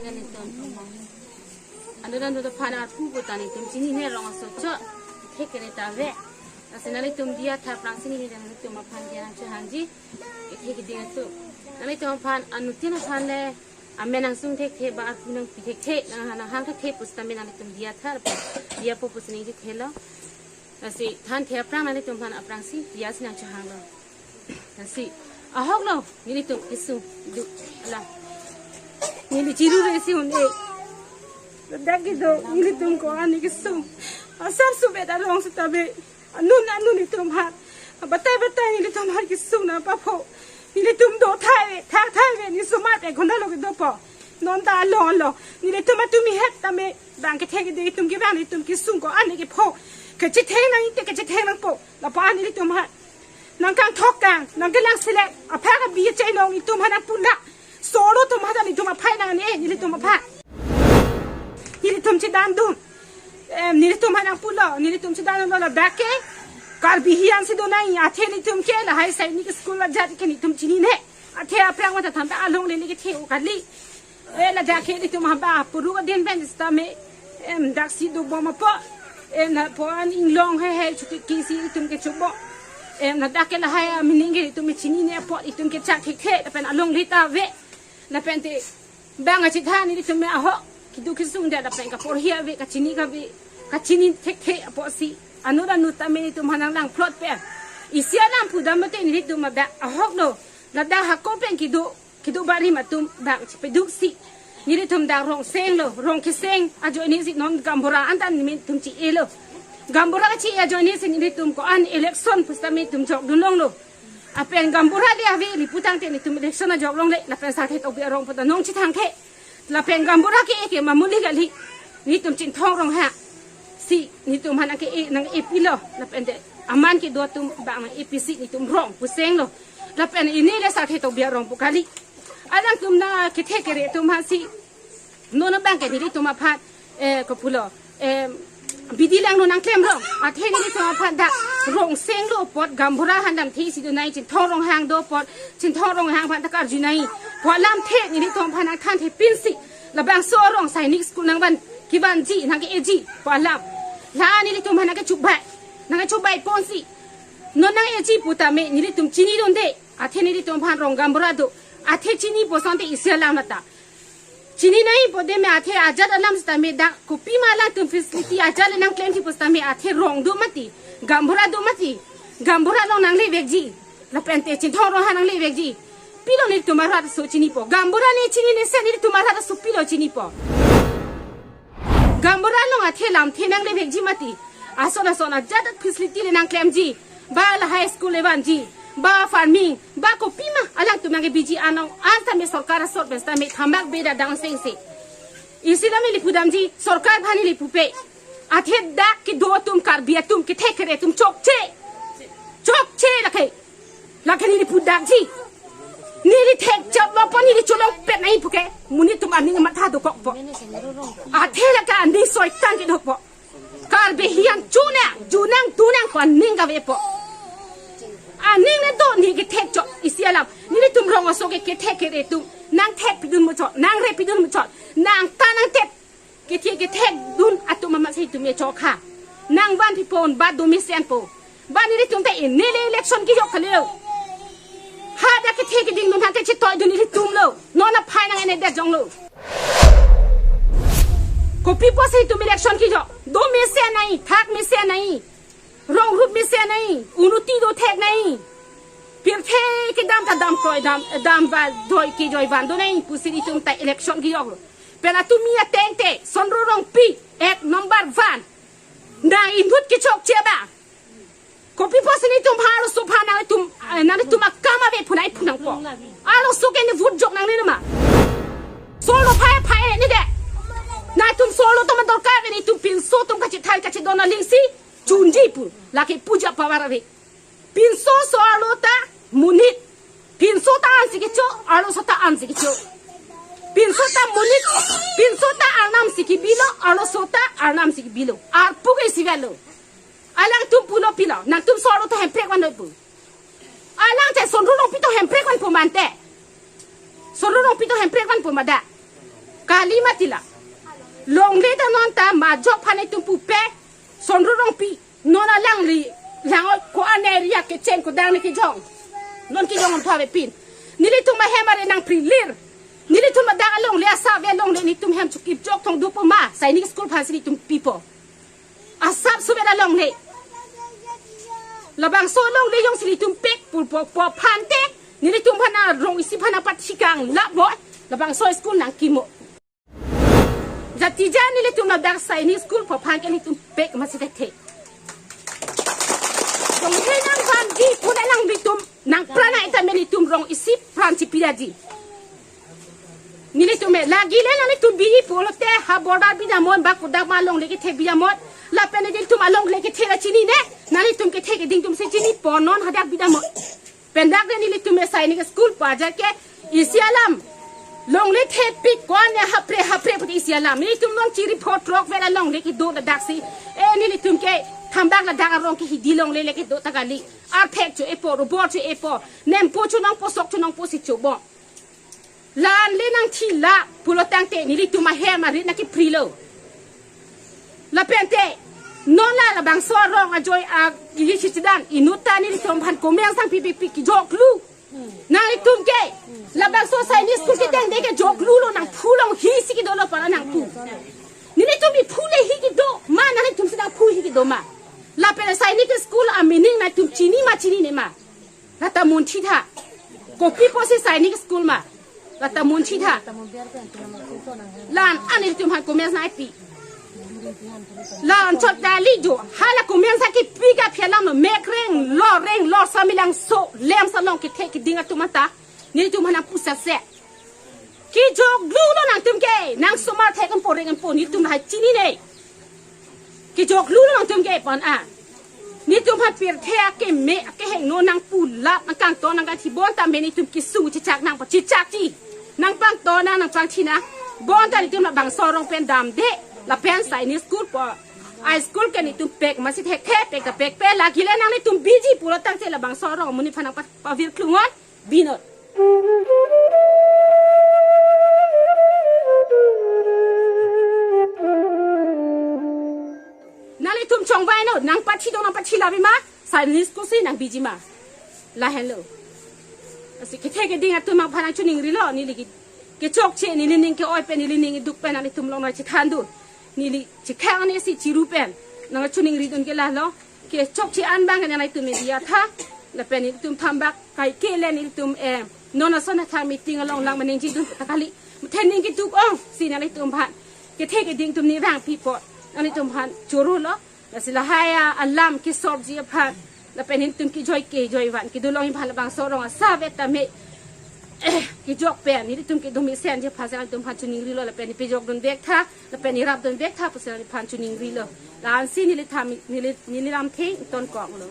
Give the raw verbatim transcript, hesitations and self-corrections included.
Nelitum anut anut aphan arpu pu ta nelitum chinine, rong aso chot, thek kere ta ave. Lasi nanglitum diya tha aphrangsi nelitum aphan diya nangchehangji. Kethe keding atum, nanglitum aphan anuttin aphan le amen nangsung thekthe, ba arpu nangpi thekthe, nang, nanghang thekthe pusitame nanglitum diya tha, diyapo pusi ningthelo. Lasi thanthe aphrang nanglitum aphan aphrangsi diya si nangchehanglo. Lasi ahoklo nelitum kesung duk la. Neli chirure si un-e. Dak kedo nelitum ko-an kesung. Asap suve ta rong sitame, anut anut nelitum aphan, batai batai nelitum aphan kesung nangpapho. Nelitum do thai ve, thak thai ve, ne osomar pen konatlo kedopo. Non ta along along nelitum atum ihet tame bang kethe keding atum ke bang nelitum kesung ko-an kepho. Kachetheng nang ite kachetheng nangpo. Lapu-an nelitum aphan nangkangthok kang, nangkelang selek, aphak abi achainong nelitum aphan nangpulak. Solo atum aphan ta nelitum aphai nang-e, nelitum aphan. Nelitum chedandun. Em, nelitum aphan nangpulo, nelitum chedandunlo, ladak ke Karbi hian si do nai, athe nelitum ke lahai sainik school ajat ke nelitum chinine. Athe aphrang mata than ta along le neli kethe-o kali. E, ladak ke nelitum haba puru ka din pen sitame, em, daksi dobom apot, em, lapu-an inglong heihei chuti kisi nelitum kechobom. Em, ladak ke lahai a meaning ke nelitum chinine apot, nelitum kechak thekthe, lapen alongle ta ave. Lapen te bang achethan nelitum me ahok, keduk kesung det lapen kaporhi ave, kachini kave, kachini thekthe apotsi anut anut tame nelitum aphan nanglang plot pe. Isi alam pudam mate nelitum abang ahoklo. Ladak hako pen kedo, kedo barim atum bang chepeduksi. Nelitum dak rong senglo, rong keseng ajoine si non gaonbura anta nelitum che-elo. Gaonbura che ajoine si nelitum ko-an election pusitame nelitum jokdun longlo. Lapen gaonbura le ave, neli putangte nelitum election ajok longle, lapen Sarthe Tokbi arong puta nong chethangthe. Lapen gaonbura ke-e ke mamuli kali. Nelitum Chinthong Ronghang si nelitum aphan nangke-e, nang-epilo. Lapen te aman kedo atum bang nang-episi nelitum rong pusenglo. Lapen ini le Sarthe Tokbi arong pu kali. Alangtum na kethe kere atum aphansi non abang ke nelitum aphan, eh, kopulo, eh, bidi langno nangklemlo. Athe nelitum aphan dak rong senglo apot gaonbura aphan damthe si do nai, Chinthong Ronghang do apot, Chinthong Ronghang aphan ta karju nai. Pu alamthe nelitum aphan nangthanthe pinsi, labangso arong sainik school nangvan kevanji, nangke-eji pu alam. La nelitum aphan nangkechubai, nangkechubai ponsi non nang-eji putame nelitum chinidunde. Athe nelitum aphan rong gaonbura do. Athe chinipo asonte isi alam anta. Chini naipo deme, athe ajat alam sitame dak kopima alangtum facility ajat le nangklemji pusitame athe rong do mati, gaonbura do mati, gaonbura along nanglevekji. Lapen te Chinthong Ronghang nanglevekji. Pilo nelitum arat aso chinipo? Gaonbura ne chinine sen nelitum arat aso pilo chinipo? Gaonbura along athe lamthe nanglevekji mati. Ason ason ajat facility le nangklemji. Ba lahai school le vanji. Ba farming. Ba kopima alangtum nangkebiji anong. An tame sorkar asor pen tame thamak beda dang sengse. Isi lam neli pudamji, sorkar aphan neli pupe. Athe dak kedo atum, Karbi atum, kethe kere atum chokche. Chokche lake. Lake neli pudakji. Neli thekchotlo apot neli cholongpet nai puke. Monit atum aning amatha dokokpo. Athe lake aning soitan kedokpo. Karbi hian chunang, junang, tunang pu aning kavepo. Aning ne do, ne kethekchot isi alam. Nelitum rong aso ke kethe kere atum nangthekpidun muchot, nangrepidun muchot. Nang ta nangthek, kethe kethekdun atum amatsi itum echok ha. Nangvan pipon ba do mesenpo. Ba nelitum ta ini le election kejok kali. Hadak kethe kedingdun aphan kechetoidun nelitumlo. Non aphai nang-enedet jonglo. Kopi pusi itum election kejok? Do mesen nai, thak mesen nai, rong rup mesen nai, unuti do thek nai. Pirthe kedam ta dam kroi dam, dam ba doi kejoi van do nai pusi itum ta election kejoklo. Pen atum mi ateng te, Sonro Rongpi, ek number one. Nang inut kechokche ba. Kopi pusi nelitum aphan arloso aphan nangtum, eh, nangtum akam ave pu nai pu nangpo. Arloso ke ne vote jok nangne nama. Solo phai phai ne de. Nangtum solo atum dorkar ave, nelitum pinso atum kachethai kachedon aling si chunji pu. Lake puja power ave. Pinso so arlo ta monit. Pinso ta ansi kecho, arloso ta ansi kecho. Pinso ta monit, pinso ta arnam si kebilo, arloso ta arnam si kebilo. Arpu ke isi avelo. Alangtum pulo pilo, nangtum so arlo ta hemprek vanlo pu. Alang te Sonro Rongpi ta hemprek vanpo mante. Sonro Rongpi ta hemprek vanpo ma da. Kali Patila. Longle ta non ta majok aphan itum pupe. Sonru Rongpi. Non alangli. Lang ko-an area kecheng kodang ni kejong. Non kejong on thave pin. Nelitum ahem arit nangprilir. Nelitum adak alongle asap ave longle nelitum hem chukip jok thong dopo ma. Sainik School aphansi nelitum pipo. Asap suve alongle. Labangso alongle jongsi nelitum pek pulpo po aphan te. Nelitum aphan arong isi aphan apat chikang lap bo. Labangso school nangkimo. Jatija nelitum ladak Sainik School pu aphan ke nelitum pek masi thekthe. Donghe nang van di puna nang nelitum nang prana ita me nelitum rong isi aphan chipira di. Nelitum me lagi le nang nelitum biji pulote ha border bidamnon ba kodak ma longle kethe bidamnon. Lapen nelitum alongle kethe la chinine. Nang nelitum kethe keding atumsi chinipo non hadak bidamnon. Pendak de nelitum me Sainik School pu ajar ke isi alam. Longle thepik ko-an ne hapre hapre pute isi alam. Nelitum non chiri pho throk vet alongle kedo ladaksi. E nelitum ke thambak ladak arong ke hidi longle le kedo ta kali. Arphek cho-epo, rubor cho-epo. Nempo chonongpo sok chonongpo si chobo. La-an le nangthila pulo tangte nelitum ahem arit nangkeprilo. Lapen te non la labangso arong ajoine agi chichidan inut ta nelitum aphan comment nangpipikpik kejoklu. Nang nelitum ke labangso Sainik School keteng de kejoklu lo nang phu long hisi kedo lo para nang phu. Nelitum bi phu le hi kedo ma nang nelitumsi nang phu hi kedo ma. Lapen Sainik School a meaning nangtum chini ma chinine ma. Lata munthi tha. Kopi pusi Sainik School ma. Lata munthi tha. La-an nelitum aphan comment nangpi. La-an chot dali jo. Hala comment sa kipi ka phelam lo. Mek reng lo reng lo samilang so. Lem salong kethe keding atum anta. Nelitum aphan nangpu sase. Kejoklu lo nangtum ke. Nang somar thek empo reng empo. Nelitum hai chinine. Kejoklu lo nangtum ke pon a. Nelitum aphan pirthe akeme akehingno nangpulap nangkangton nangkathi bonta me nelitum kesung chechak nangpachechak ti. Nangpangton nang nangpangthi nang. Bonta nelitum labangso arong pen damde. Lapen Sainik School pu. A school ke nelitum pek masi thekthe pek ta pek pe lagi le nang nelitum biji pulo tangte labangso arong amonit aphan nangpa pavirklungon. Binot. Nang nelitum chongvai no, nangpathi dong nangpathi labi ma, Sainik School si nang biji ma. Lahenlo. Lasi kethe keding atum aphan nangchiningrilo, neli ke, kechokche, neli ning ke-oi pen, neli ning iduk pen, nang nelitum longnoi chethan dun. Neli chekhang ani si chiru pen. Nang choningridun ke lahelo. Kechokche an abang nang nelitum media tha. Lapen nelitum thambak kai ke le nelitum eh. Non ason athang meeting along lang maningjedun ta kali. Thening keduk ong. Si nang nelitum aphan. Kethe keding atum ne vangpipo. Nang nelitum aphan choro lo. Lasi lahai alam kesorji aphan. Lapen nelitum kejoi kejoi van. Kedolong aphan labangso arong asap vet tame. Eh, kejok pen. Nelitum kedo mesenji aphan si nang nelitum aphan chiningrilo. Lapen ne pejokdun vek tha. Lapen ne rapdun vek tha pusi nang nelitum aphan chiningrilo. La-ansi neli tham neli neli lamthe ingtonkoklo.